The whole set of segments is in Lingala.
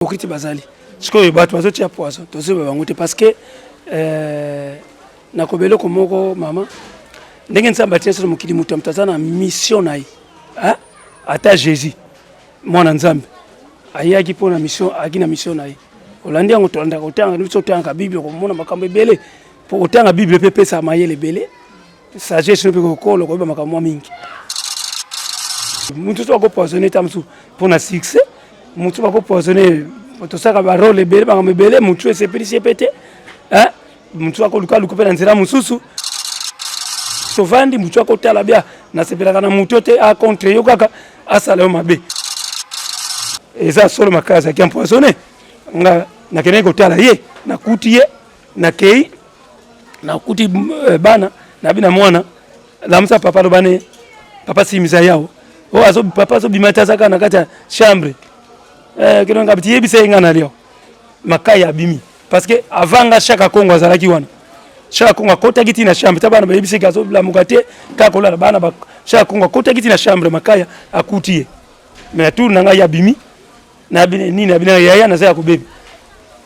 Hypocrite bazali sikoyo bato bazotia poison tozoyeba bango te parce que euh, nakoba eloko moko mama ndenge nzambe atia biso na mokili moto ya moto aza na mission na ye ata jésus mwana nzambe ayaki mpo na mission ayaki na mission na ye olandi yango tolandaka kotanga biso otangaka bible okomona makambo ebele mpo kotanga bible mpe epesaka mayele ebele sagesse no mpe kokola koyeba makambo mwa mingi moto so akopoisonne ta mosusu mpo na succès moto bakopoisonne tosalaka barole ebele makambo ebele motu esepelisi ye mpe te motu akolukaluka mpe na nzela mosusu tovandi motu akotala bia nasepelaka na motu te acontre yo kaka asala yo mabe eza solo makasi azalaki empoisonne nga nakendaki kotala ye nakuti ye nakei nakuti eh, bana nabi na mwana lamusa papa aloba ne papa simisa yawo o azo papa azobima te azaka na kati ya chambre eh, kino ngabi tiyebisa ye nga na lio makai abimi parce que avant nga shaka kongo azalaki wana shaka kongo akotaki ti na chambre ta bana bayebisi ke azolamuka te kaka kolala bana ba shaka kongo akotaki ti na chambre makaya akuti ye mais na tour na ngai abimi na nini na bino yaya naza ya kobeba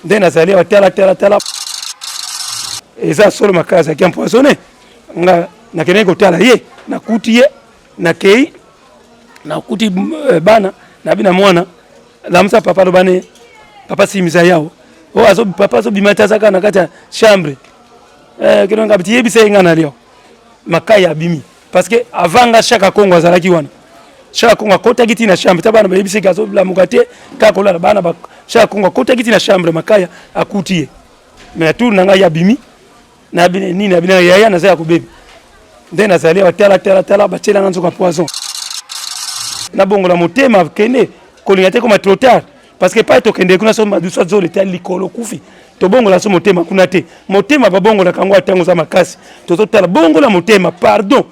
nde nazali awa tala tala tala eza solo makasi azalaki empoisonne nga nakendaki kotala ye nakuti ye nakei nakuti eh, bana nabi na mwana lamusa papa aloba ne papa simisa yawo o azo papa azobima te azaka na kati ya chambre eh, kino ngabi tiyebisa ye nga na lio makai abimi parce que avant nga shaka kongo azalaki wana shaka kongo akotaki ti na chambre ta bana bayebisi ke azolamuka te kaka kolala bana ba shaka kongo akotaki ti na chambre makaya akuti ye mais na tour na ngai abimi na nini na bino yaya naza ya kobeba nde nazali awa tala tala tala batielanga nzoka poison nabongola motema kende kolinga te koma trop tard parce que epai tokende kuna so madusu azolo etali likolo okufi tobongola so motema kuna te motema babongolaka yango atango oza makasi tozotala bongola motema pardon.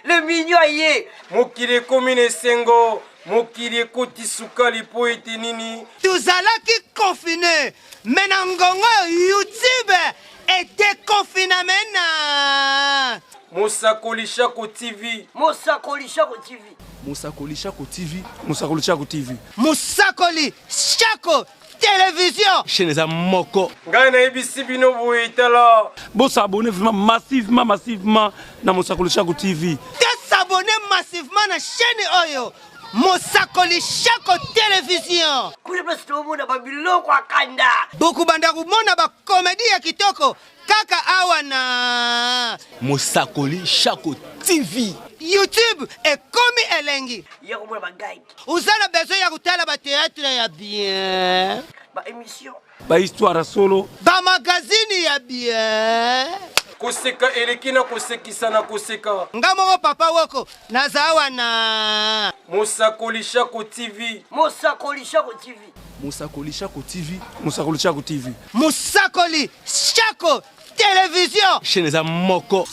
Le mignon aye. Mokili ekomi na esengo, mokili ekoti sukali mpo ete nini? Tozalaki confine mais na ngonga oyo YouTube edeconfiname na. Mosakoli Shako TV. Mosakoli Shako TV. Mosakoli Shako TV. Mosakoli Shako TV. Mosakoli Shako Television. Chaîne eza moko. Ngai nayebisi bino boye tala. Bo s'abonner vraiment massivement massivement na Mosakoli Shako TV. To s'abonner massivement na chaîne oyo. Mosakoli Shako Television. Kuna place tomona ba biloko ya kanda. Bokobanda komona ba comedie ya kitoko kaka awa na Mosakoli Shako TV. YouTube ekomi elengi. Ya komona ba gag. Oza na besoin ya kotala ba theatre ya bien. Ba emission. Ba histoire ya solo. Ba magazine ya bien. Koseka eleki na kosekisa na koseka. Nga moko papa woko naza wana. Mosakoli Shako TV. Mosakoli Shako TV. Mosakoli Shako TV. Mosakoli Shako TV. Mosakoli Shako Television. Chaîne eza moko.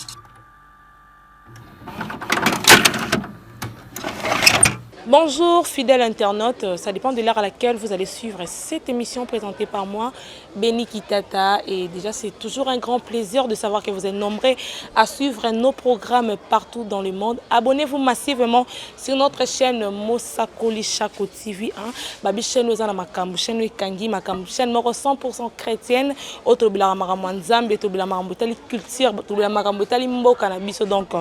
Bonjour fidèles internautes, ça dépend de l'heure à laquelle vous allez suivre cette émission présentée par moi, Benny Kitata. Et déjà c'est toujours un grand plaisir de savoir que vous êtes nombreux à suivre nos programmes partout dans le monde. Abonnez-vous massivement sur notre chaîne Mosakoli Shako TV. Hein. Babi chaîne oza na makambo, chaîne ekangi makambo, chaîne moko 100% chrétienne, oyo tolobelaka makambo ya Nzambe, tolobelaka makambo etali culture, tolobelaka makambo etali mboka na biso. Donc,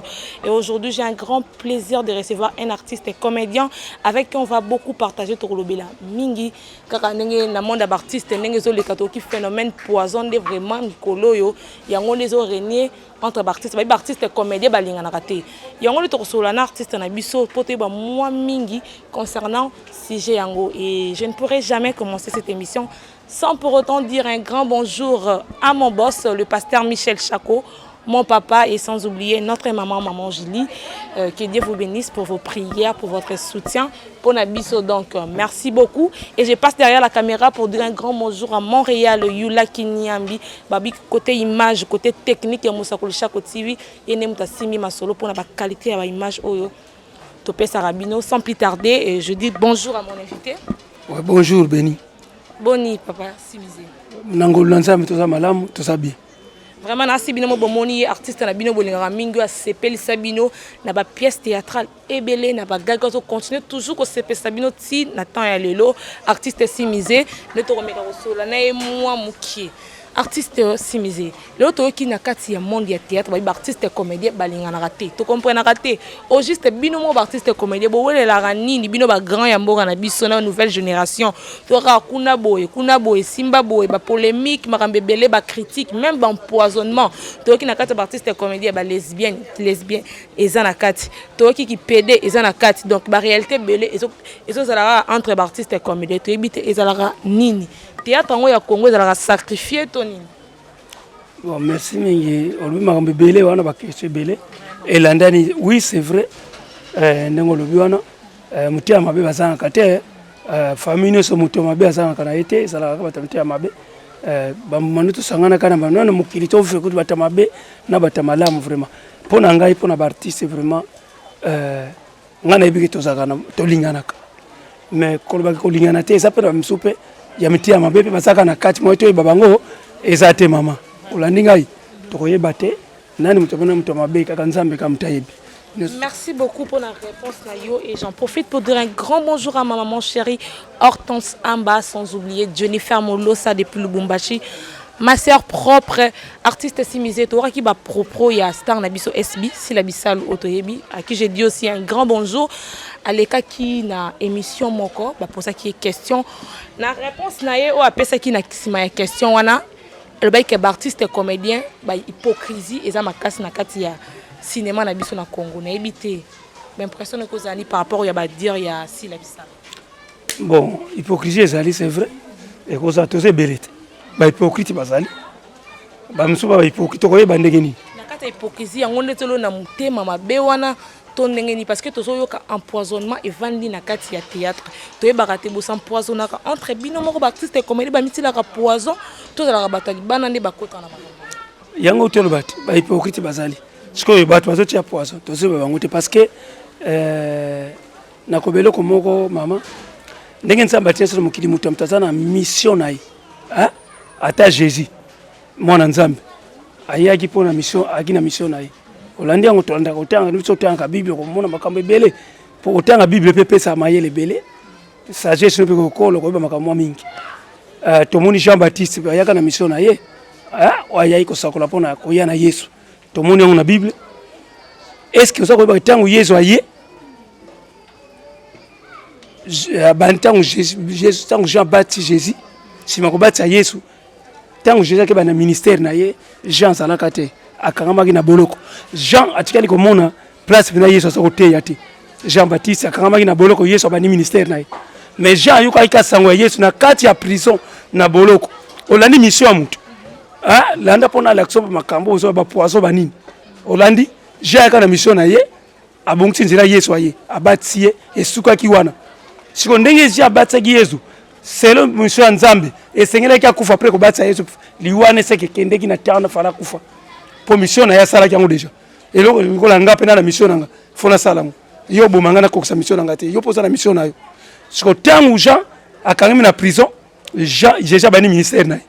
et aujourd'hui j'ai un grand plaisir de recevoir un artiste et comédien avec qui on va beaucoup partager tokolobela mingi kaka ndenge na monde ya baartiste ndenge ezoleka tokoki phénomène poison nde vraiment mikolo oyo yango nde ezo régner entre baartiste bayebi baartiste comédien balinganaka te yango nde tokosolola na artiste na biso mpo toyeba mwa mingi concernant sujet yango et je ne pourrais jamais commencer cette émission sans pour autant dire un grand bonjour à mon boss le pasteur Michel Chako. mon papa et sans oublier notre maman, maman Julie. Euh, que Dieu vous bénisse pour vos prières, pour votre soutien. Pour Nabiso, donc euh, merci beaucoup. Et je passe derrière la caméra pour dire un grand bonjour à Montréal, Yula Kinyambi, Babi, côté image, côté technique, ya Mosakoli Chako TV, et Nemuta Simi Masolo pour la qualité ya image. Oyo. Topesaka bino sans plus tarder, et je dis bonjour à mon invité. Ouais, bonjour Béni. Boni papa Simize. Na ngolu na Nzambe toza malamu, toza bien. Vraiment nasi bino mo bomoni ye artiste na bino bolingaka mingi oyo asepelisa bino na ba pièces théâtrales ebele na ba gag azo continuer toujours kosepelisa bino ti na temps ya lelo artiste Simize nde tokomeka kosolola na ye mwa mokie. Artiste Simize, lelo toyoki na kati ya monde ya théâtre babi ba artiste comédien balinganaka te, to comprenaka te. Au juste bino moko ba artiste comédien bowelelaka nini bino ba grand ya mboka na biso na nouvelle génération toyaka kuna boye kuna boye simba boye ba polémique makambo ebele ba critique même ba empoisonnement toyoki na kati ya ba artiste comédien ba lesbienne lesbien eza na kati toyoki ki PD eza na kati donc ba réalité ebele ezozala kaka entre ba artiste comédien toyebi te ezalaka nini. Théâtre yango ya Congo ezalaka sacrifié to nini? Bon, merci mingi. Olobi makambo ebele wana ba question ebele elandani. Oui, c'est vrai. Eh, ndenge olobi wana eh, moto ya mabe bazangaka te. Eh, famille nyonso moto ya mabe azangaka na ye te, ezalaka kaka bato ya moto ya mabe. Eh, bambuma nde tosanganaka na bango na mokili tovivre kutu bato ya mabe na bato ya malamu vraiment. Mpo na ngai, mpo na baartiste vraiment eh, ngai nayebi ke tozalaka tolinganaka mais kolobaki kolingana te eza mpe na bamisusu mpe ya mitiya mabe mpe bazalaka na kati moye toyeba bango eza te mama olandi ngai tokoyeba te nani moto abona moto ya mabe kaka nzambe kaka moto ayebi. Merci beaucoup pour la réponse Nayo et j'en profite pour dire un grand bonjour à ma maman chérie Hortense Amba, sans oublier Jennifer Molosa depuis Lubumbashi, ma sœur propre artiste Simize toyokaki ba propos ya star na biso SB Sila Bisalu oyo toyebi à qui je dis aussi un grand bonjour alekaki na émission moko baposaki ye question na réponse na ye oyo apesaki na nsima ya question wana alobaki ke baartiste comédien ba hypocrisie eza makasi na kati ya cinéma na biso na Congo nayebi te baimpression ekozala ni par rapport ya badire ya Sila Bisalu. Bon, hypocrisie ezali c'est vrai ekozala toza ebele te bahypocrite bazali bamosusu ba bahypocrite tokoyeba ndenge nini na kati ya hypocrisie yango nde tolo na motema mabe wana to ndenge nini parce que tozoyoka empoisonnement evandi na kati ya théâtre toyebaka te bosempoisonnaka entre bino moko baartiste comédie bamitilaka poison tozalaka bato ya libanda nde bakota na makambo yango toloba te bahypocrite bazali sikoyo bato bazotia poison tozoyeba bango te parce que euh, Nakoba eloko moko mama, ndenge Nzambe atia biso na mokili, moto ya moto aza na mission na ye. Ata Jesus mwana Nzambe ayaki mpo na mission, ayaki na mission na ye. Olandi yango, tolandaka kotanga biso otangaka Bible komona makambo ebele, mpo kotanga Bible mpe epesaka mayele ebele, sagesse mpe kokola koyeba makambo mwa mingi. Uh, tomoni Jean Baptiste ayaka na mission na ye, uh, ayaki kosakola mpo na koya na Yesu. Tomoni yango na Bible. Est-ce que oza koyeba ntango Yesu aye ntango ntango Jean bati Jésus nsima kobatisa Yesu ntango Jésus akeba na ministère na ye Jean azalaka te akangamaki na boloko Jean atikali komona place mpena Yesu aza koteya te Jean Baptiste akangamaki na boloko Yesu abandi ministère na ye mais Jean ayokaki ka sango ya Yesu na kati ya prison na boloko olandi mission ya moto ah, landa mpona alakisa makambo ozo bapoison banini olandi Jean ayaka na mission na ye abongisi nzela Yesu aye abatisi ye esukaki wana siko ndenge Jean abatisaki Yesu selon mission ya Nzambe esengelaki akufa apres kobatisa Yesu liwa wana eseke ekendeki na terre na fala akufa mpo mission na ye asalaki yango deja eloko lokola nga mpe na na mission na nga fo nasala yango yo oboma nga nakokisa mission na nga te yo mpo oza na mission na yo siko ntango Jean akangami na prison Jean Jésus abandi ministère na ye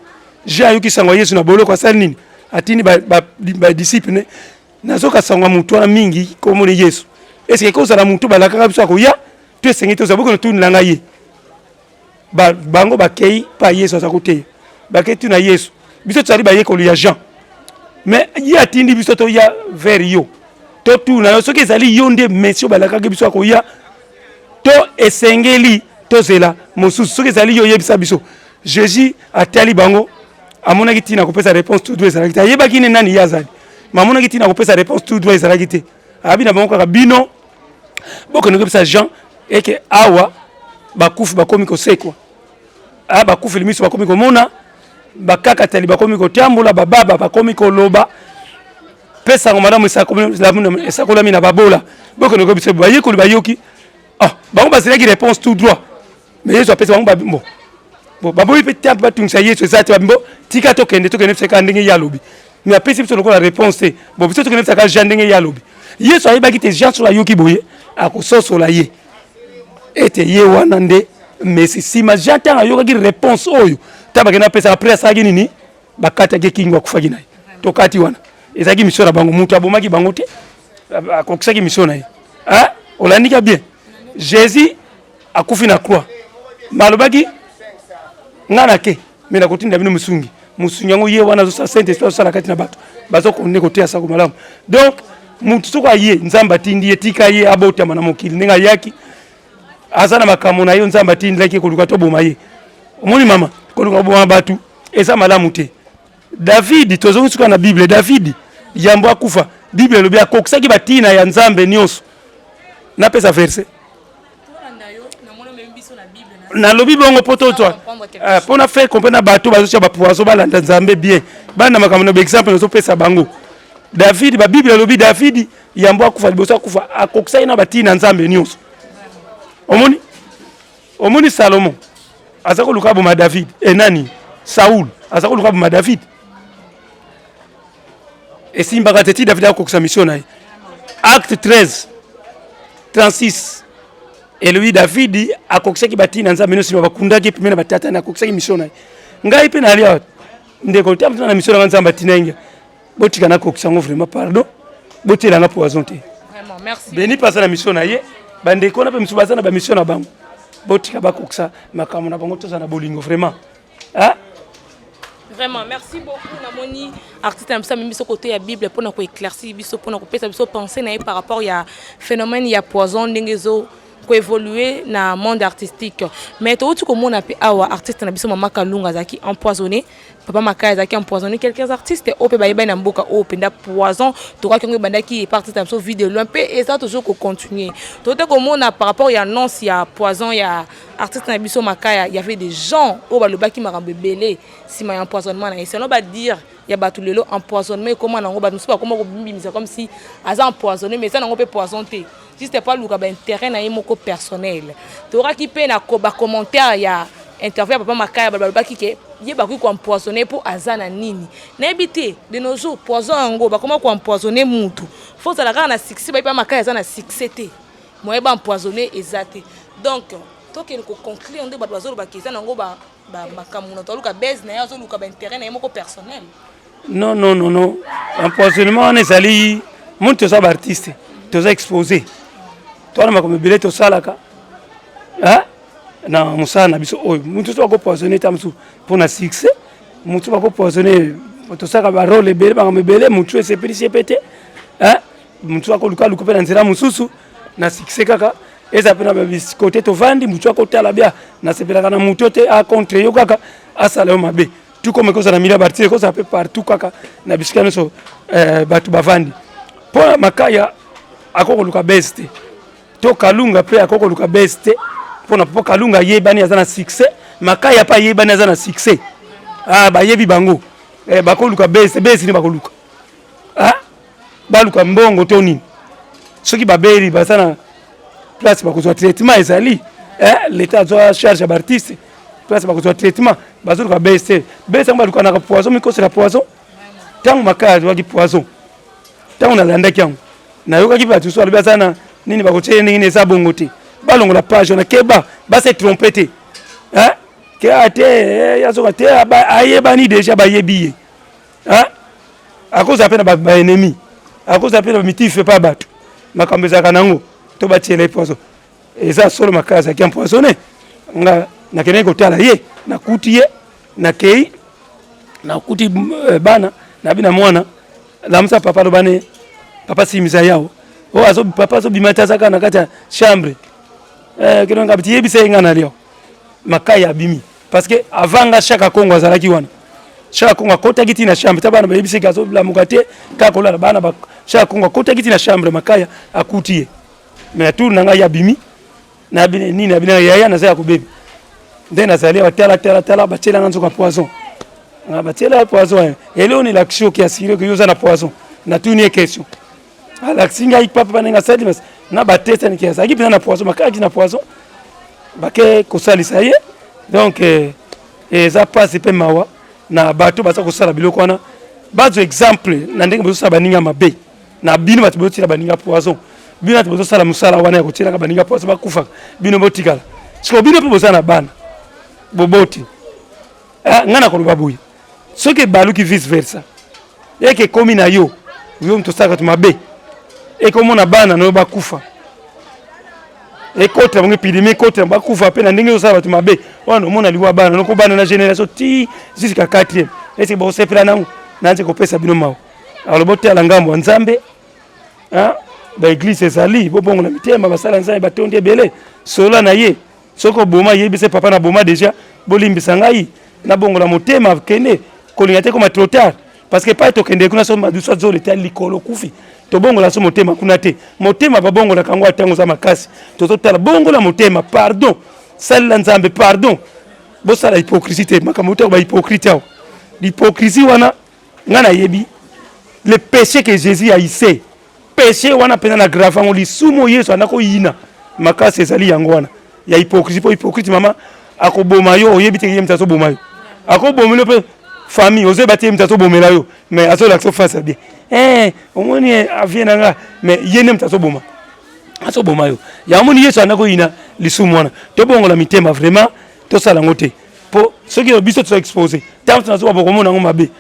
Jean ayoki sango ya Yesu na boloko asali nini atindi badisciple ba, ba ne nazoka sango ya motu wana mingi komoni Yesu eseke kozala motu balakaka biso akoya to esengi tozala bokono tunela ngai ye ba, bango bakei pa Yesu aza koteya bakei tuna Yesu biso tozali bayekoli ya Jean mais ye atindi biso toya vers yo totuna yo soki ezali yo nde mesio balakaki biso akoya to esengeli tozela mosusu soki ezali yo oyebisa biso jésus atali bango amonaki ntina kopesa réponse tout droit ezalaki te ayebaki nde nani ye azali ma amonaki ntina kopesa réponse tout droit ezalaki te abi na bango kaka bino bokende koyebisa jean eke awa bakufi bakomi kosekwa ah, bakufeli miso bakomi komona bakakatali bakomi kotambola bababa bakomi koloba. Mpe sango malamu esakolami na babola. Bokende koyebisa bayekoli bayoki. Ah, bango bazelaki réponse tout droit. Mais Yesu apesi bango bon. Bon, baboyi mpe te batungisa Yesu eza te bo tika tokende tokende biso kaka ndenge ye alobi. Mais apesi biso lokola réponse te. Bon, biso tokende biso kaka Jean ndenge ye alobi. Yesu ayebaki te Jean soki ayoki boye akososola ye ete ye wana nde Messi. Nsima Jean ntango ayokaki réponse oyo ntango bakende apesa après asalaki nini? Bakataki kingo akufaki na ye. Tokati wana ezalaki mission na bango, moto abomaki bango te, akokisaki mission na ye. Ah, olandika bien. Jésus akufi na croix, malobaki nga na ke me nakotinda bino mosungi. Mosungi yango ye wana azosala Saint Esprit azosala kati na bato bazokonde koteya sango malamu. Donc motu soki aye Nzambe atindi ye, tika ye abotama na mokili ndenge ayaki, aza na makambo na ye Nzambe atindelaki koluka toboma ye. Omoni mama, koluka koboma bato eza malamu te. David, tozongi suka na Bible, David yambo akufa, Bible elobi akokisaki batina ya Nzambe nyonso. Napesa verset nalobi bongo mpo tozwa mpo na faire comprendre na bato bazotia bapoison balanda Nzambe bien, bana makambo na baexemple nazopesa bango. David, babible elobi David yambo akufa, liboso akufa akokisaki na batina Nzambe nyonso. Omoni, omoni Salomo aza koluka aboma David e nani Saul aza koluka aboma David, esimbaka te ti David akokisa mission na ye. Acte 13 36 elobi David akokisaki batina Nzambe nyonso, nsima bakundaki pembeni na batata na akokisaki mission na ye. Ngai mpe nali awa ndeko te na mission na nga Nzambe atina ngai, botika nakokisa yango vraiment, pardon, botiela nga poison te. Beni mpe aza na mission na ye, bandeko wana mpe mosusu baza na bamission na bango, botika bakokisa makambo na bango, toza na bolingo vraiment. Hein? Vraiment, merci beaucoup namoni artiste na biso amemi biso côté ya Bible mpona koéclaircir biso, mpona kopesa biso pensée na ye par rapport ya phénomène ya poison ndenge ezo koévoluer na monde artistique. Mais touti komona mpe awa artiste na biso Mama Kalunga azalaki empoisonné, Papa Makaya azalaki empoisonné, quelques artistes oyo mpe bayebani na mboka oyo mpenza poison tokaki yango ebandaki epa artiste na biso Vie de Loin, mpe eza toujours kocontinue. Tote komona par rapport ya annonce ya poison ya artiste na biso Makaya, y avait des gens oyo balobaki makambo ebele nsima ya empoisonnement na ye. Selon badire ya bato lelo, empoisonnement ekóma nango, bato mosusu bakóma kobimisa comme si aza empoisonné, mais eza nango mpe poison te, juste po aluka baintérêt na ye moko personnel. Tokaki mpe na bacommentaire ya interview ya Papa Makaya, balobaki ke ye bakoki koempoisonne mpo aza na nini, nayebi te. De nos jours poison yango bakoma koempoisonne mutu, fo ozala kaka na succès. Bayebi Papa Makaya aza na succès te, moye baempoisonne eza te. Donc tokende koconclure nde bato bazolobaka eza nango makambo na to aluka base na ye, azoluka baintérêt na ye moko personnel. Non, non, non, non, empoisonnement wana ezali moni, toza baartiste, toza exposé, towana makambo ebele tosalaka na mosala na biso oyo. Motu so akopoisonne ta mosusu mpona succès, motu bakopoisonne tosalaka barole ebele, makambo ebele, motu esepelisi ye mpe te, motu akoluka luka mpe na nzela mosusu na succès kaka eza mpe na babikote tovandi, motu akotala bia nasepelaka na motu te acontre yo kaka asala yo mabe. Tout comme ekozala na milieu ya baartiste, ekozala mpe partout kaka na bisika nyonso bato bavandi. Mpo Makaya akokoluka base te, to Kalunga mpe akokoluka base te, mpona mpo Kalunga ayebani aza na succès, Makaya mpe ayebani aza na succès, ah, bayebi bango bakoluka base te. Base nini bakoluka? Ah, baluka mbongo to nini? Soki babeli baza na place bakozwa traitement ezali, l'État azwa charge ya baartiste, place bakozwa traitement. Bazoluka base te, base yango balukanaka poison, mikosela poison. Ntango Makaya azwaki poison, ntango nalandaki yango, nayokaki bato mosusu balobi aza na nini, bakotia ye ndenge nini. Eza bongo te, balongola page wana, keba base trompe te ke ate azoka te, ayebani déjà, bayebi ye, akozala mpe na baennemi, akozala mpe na bamitife mpe ya bato, makambo ezalaka nango to batiela ye poison. Eza solo Makaya azalaki empoisonné. Nga nakendaki kotala ye, nakuti ye, nakei nakuti bana nabi na mwana lamusa papa, aloba ne papa simisa yawo oyo azo papa azobima te, aza kaka na kati ya chambre. Keno nga biti yebisa ye nga na lio Makaya abimi, parce que avant nga Chaka Congo azalaki wana. Chaka Congo akotaki ti na chambre ta bana bayebisi ke azolamuka te, kaka kolala bana ba. Chaka Congo akotaki ti na chambre Makaya, akuti ye, mais tour na ngai abimi na nini, abimi yaya naza ya kobeba nde nazali awa, tala tala tala, batielanga nzoka poison, batiela poison eleo ni l'action qui assure que yo oza na poison. Natuni ye question, alakisi ngai papa ndenge asali na batest niki azalaki mpenza na poison, bakaki na poison, bake kosalisa ye. Donc eh, eza mpasi mpe mawa na bato baza kosala biloko wana. Bazwa exemple na ndenge bozosala baninga mabe na bino. Bato bozotiela baninga poison, bino bato bozosala mosala wana ya kotielaka baninga poison, bakufaka, bino botikala. Sikoyo bino mpe boza na bana, boboti. Ah, ngai nakoloba boye, soki ebaluki vice versa, eke ekomi na yo, yo moto osalaka to mabe, ekomona bana na yo bakufa, ekotela bango epidemie, ekotela bakufa mpe na ndenge osala bato mabe wana, omona liwa bana noko, bana na génération ti jusqu'à 4e, ese bokosepela nango? Nanze kopesa bino mawa. Alo botala ngambo ya Nzambe, baeglise ezali, bobongola mitema, basala Nzambe batondi ebele. Solola na ye, soki oboma, yebisa papa na boma deja, bolimbisa ngai, nabongola motema. Kende kolinga te koma trop tard, parce que epai tokende kuna, so madusu azola etali likolo, kufi. Tobongola so motema kuna te. Motema babongolaka yango atango oza makasi. Tozotala, bongola motema, pardon, salela Nzambe, pardon, bosala hypocrisie te. Makambo otako bahypocrite awa, l'hypocrisie wana, ngai nayebi le péché que Jésus haïssait. Péché wana mpenza na grave yango, lisumu Yesu anda koyina makasi ezali yango wana ya hypocrisie. Mpo hypocrite, mama, akoboma yo, oyebi te ye moto azoboma yo. Akobomela mpe famille, ozoyeba te ye moto azobomela yo, mais azolakisa face ya bien: eh, omoni avie na nga, mais ye nde moto azoboma, azoboma yo. Yango moni Yesu anda koyina lisumu wana. Tobongola mitema vraiment, tosala yango te, mpo soki biso toza expose, ntango tonazoba, bokomona yango mabe.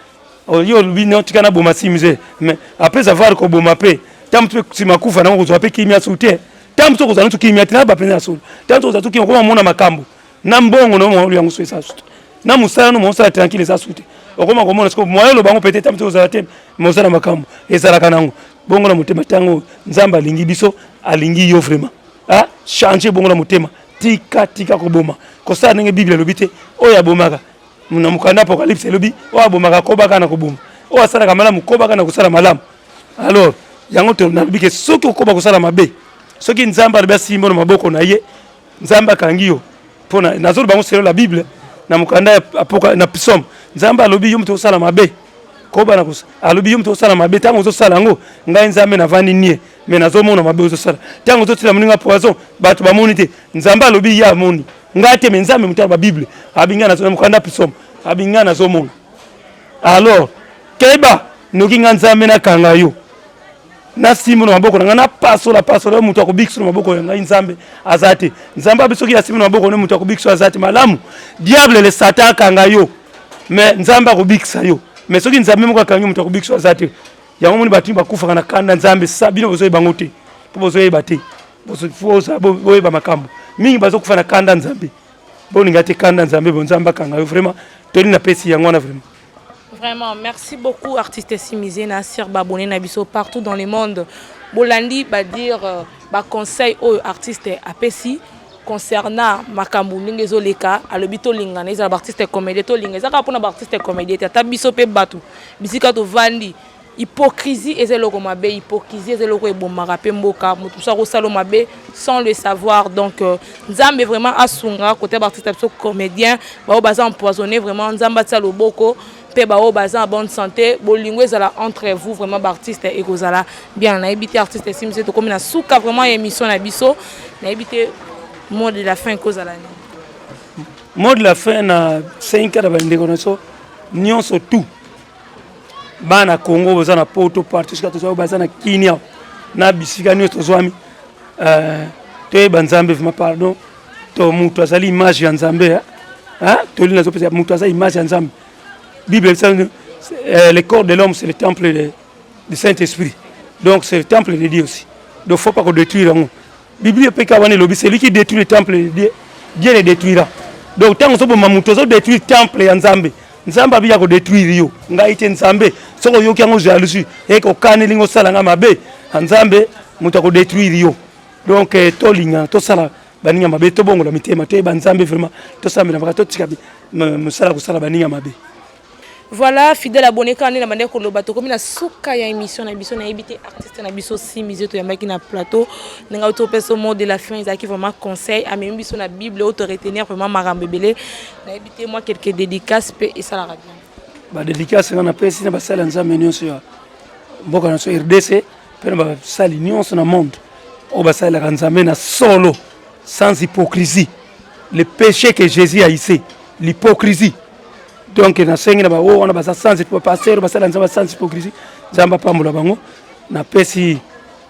Yo olobi no, tika naboma Simize, mais après avoir koboma mpe, ntango mosusu nsima kufa nango, kozwa mpe kimia su te. Ntango mosusu kozwa nusu kimia te na bapenza ya solo. Ntango mosusu kozwa tu kimia, okoma mona makambo na mbongo na mo yango so eza su te, na mosala no mosala tranquille eza su te. Okoma komona siko moyen oloba yango peut-être ntango mosusu ozala te, mais oza na makambo ezalaka nango. Bongo na motema, ntango Nzambe alingi biso, alingi yo vraiment. Ah, change, bongo na motema, tika, tika koboma, kosala ndenge Bible elobi te. Oyo abomaka na mokanda Apocalypse elobi, oyo abomaka, kobaka na koboma, oyo asalaka malamu, kobaka na kosala malamu. Alors yango nalobi ke soki okoba kosala mabe, soki Nzambe alobi asimbi na maboko na ye, Nzambe akangi yo, mpona nazoloba yango selon la Bible, na mokanda na Psaume, Nzambe alobi: yo moto osala mabe, koba na alobi, yo moto osala mabe, ntango ozosala yango, ngai Nzambe navandi nie, mais nazomona mabe ozosala. Ntango ozotila moninga poison, bato bamoni te, Nzambe alobi ye amoni. Ngai te, mais Nzambe moto ya babible abi ngai na mokanda Psaume abi ngai nazomona. Alors keba, noki ngai Nzambe nakanga yo, nasimba na maboko na ngai, napasola pasola yo, moto akobikisa na maboko ya ngai Nzambe aza te. Nzambe abi soki asimbi na maboko ne, moto akobikisa aza te. Malamu diable, le Satan akanga yo, mais Nzambe akobikisa yo. Mais soki Nzambe moko akangi, moto akobikisa aza te. Yango moni bato bakufaka na kanda Nzambe. Sa bino bozoyeba yango te, mpo bozoyeba te, boyeba makambo mingi. Bazokufa na kanda Nzambe. Bolinga te kanda Nzambe, bo Nzambe akanga yo vraiment. Toli napesi yango wana vraiment. Vraiment, merci beaucoup, artiste Simize na sir abonné na biso partout dans le monde. Bolandi ba dire ba conseil oyo artiste apesi concernant makambo ndenge ezoleka. Alobi tolingana, ezala baartiste comédien, tolinga. Eza kaka mpona baartiste comédien te, ata biso mpe bato bisika tovandi. Hypocrisie eza eloko mabe, hypocrisie eza eloko ebomaka mpe mboka. Moto mosusu akosala mabe sans le savoir. Donc Nzambe vraiment asunga côté baartiste ya biso comédien, baoyo baza empoisonné, vraiment Nzambe atia loboko, mpe baoyo baza en bonne santé, bolingo ezala entre vous vraiment baartiste, ekozala bien. Nayebi te, artiste Simize, tokomi na suka vraiment ya émission na biso. Nayebi te, mot de la fin ekozala nini? Mot de la fin na 5 na bandeko na biso nyonso, tout bana Congo boza na poto, partout sika tozwa, baza na Kinia, na bisika nyonso tozwami, toyeba Nzambe vraiment. Pardon, to moto azali image ya Nzambe. Toli nazopesa, moto aza image ya Nzambe. Bible, le corps de l'homme, c'est le temple du Saint-Esprit, donc c'est le temple de Dieu aussi, donc faut pas kodétruire yango. Bible mpe kaka wana elobi: celui qui détruit le temple de Dieu, Dieu le détruira. Donc ntango ozoboma moto, ozodétruire temple ya Nzambe. Nzambe abiya kodétruire yo. Ngai te, Nzambe. Soki oyoki yango jalousie, eke okaneli osala nga mabe, Nzambe moto akodétruire yo. Donc tolinga, tosala baninga mabe, tobongola mitema, toyeba Nzambe vraiment, tosambela maka, totika mosala kosala baninga mabe. Voilà, fidèle abonné, kaka nde na bandeki koloba, tokomi na suka ya émission na biso. Nayebi te, artiste na biso Simize, toyambaki na plateau, ndenge auti opesa mot de la fin, ezalaki vraiment conseil, amemi biso na Bible oyo toretenir vraiment makambo ebele. Nayebi te, mwa quelque dédicace mpe esalaka bien. Badédicace nga napesi na basali ya Nzambe nyonso ya mboka na biso RDC mpe na basali nyonso na monde oyo basalelaka Nzambe na solo sans hypocrisie le péché que Jésus haïssait l'hypocrisie donc nasengi na baoyo wana baza sans pasteur basala Nzambe sans hypocrisie Nzambe apambola bango napesi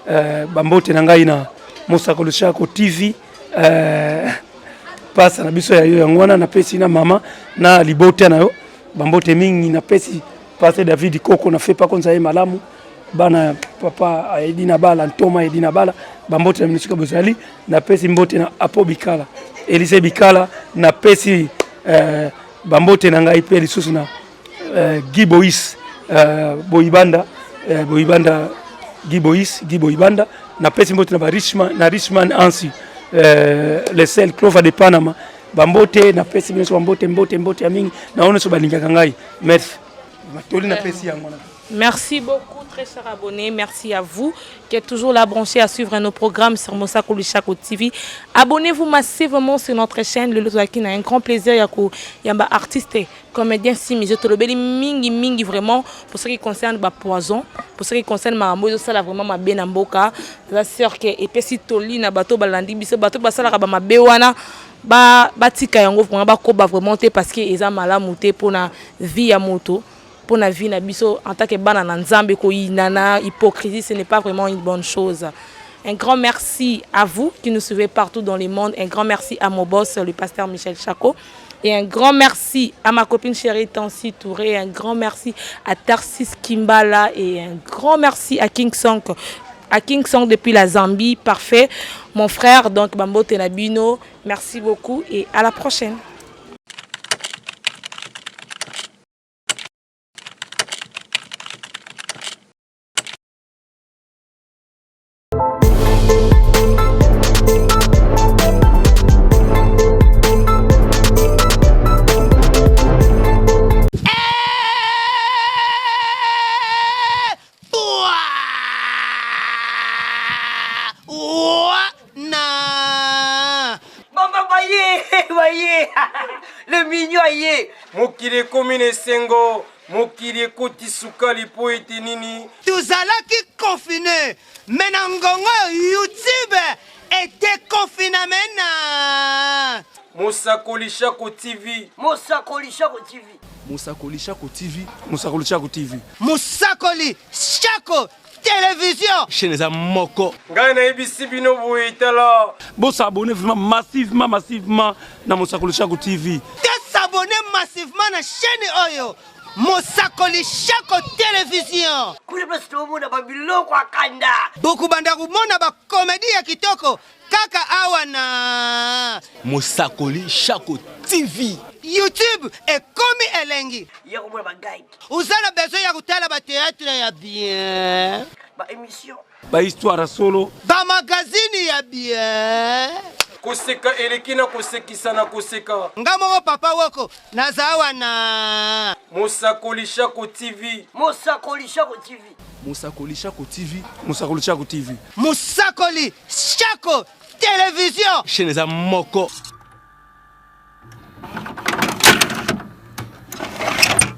euh, bambote na ngai na Mosakoli Shako TV euh, pasa na biso ya yo yango wana napesi na mama na libota na yo bambote mingi napesi pasteur David Koko na fepa konza ye malamu bana papa Edina Bala ntoma Edina Bala bambote na bino sika bozali napesi mbote na Apo Bikala Elise Bikala napesi eh, bambote na ngai mpe lisusu na eh, Guy Bois eh, Boyibanda eh, Boyibanda Guy Bois Guy Boyibanda napesi mbote na ba Richman na Richman Ansi eh, le sel Clover de Panama bambote napesi bino bambote mbote mbote ya mingi na oyo nyonso balingaka ngai merci matoli napesi yango na Merci beaucoup, très chers abonnés. Merci à vous qui êtes toujours là branchés à suivre nos programmes sur Mosakoli Shako TV. Abonnez-vous massivement sur notre chaîne. Le Lotoaki a un grand plaisir. Yako, Yamba artiste, comédien Simi. Je te le bénis mingi mingi vraiment pour ce qui concerne ba poison, pour ce qui concerne ma mbozo sala vraiment ma bena mboka. La sœur qui est epesi toli na bato balandi biso bato basala ba mabe wana ba batika yango vraiment bakoba vraiment te parce que eza malamu te pona vie ya moto. Pona vie na biso en tant que bana na Nzambe koyinana hypocrisie ce n'est pas vraiment une bonne chose. Un grand merci à vous qui nous suivez partout dans le monde. Un grand merci à mon boss, le pasteur Michel Chako. Et un grand merci à ma copine chérie Tansi Touré. Un grand merci à Tarsis Kimbala. Et un grand merci à King Song. À King Song depuis la Zambie. Parfait. Mon frère, donc Bambo Tenabino. Merci beaucoup et à la prochaine. Le mignon aye. Mokili ekomi na esengo, mokili ekoti sukali mpo ete nini? Tozalaki confine mais na ngonga oyo YouTube edeconfiname na. Mosakoli Shako TV. Mosakoli Shako TV. Mosakoli Shako TV. Mosakoli Shako TV. Mosakoli Shako Television. Chaîne eza moko. Ngai nayebisi bino boye tala. Bo s'abonner vraiment massivement massivement na Mosakoli Shako TV. To s'abonner massivement na chaîne oyo Mosakoli Shako Television. Kuna place tomona ba biloko ya kanda. Bokobanda komona ba comedie ya kitoko kaka awa na Mosakoli Shako TV. YouTube ekomi elengi. Ya komona ba guide. Oza na besoin ya kotala ba theatre ya bien. Ba emission. Ba histoire ya solo. Ba magazine ya bien. Koseka eleki na kosekisa na koseka. Nga moko papa woko naza awa na Mosakoli Shako TV. Mosakoli Shako TV. Mosakoli Shako TV. Mosakoli Shako TV. Mosakoli Shako Television. Chaîne eza moko.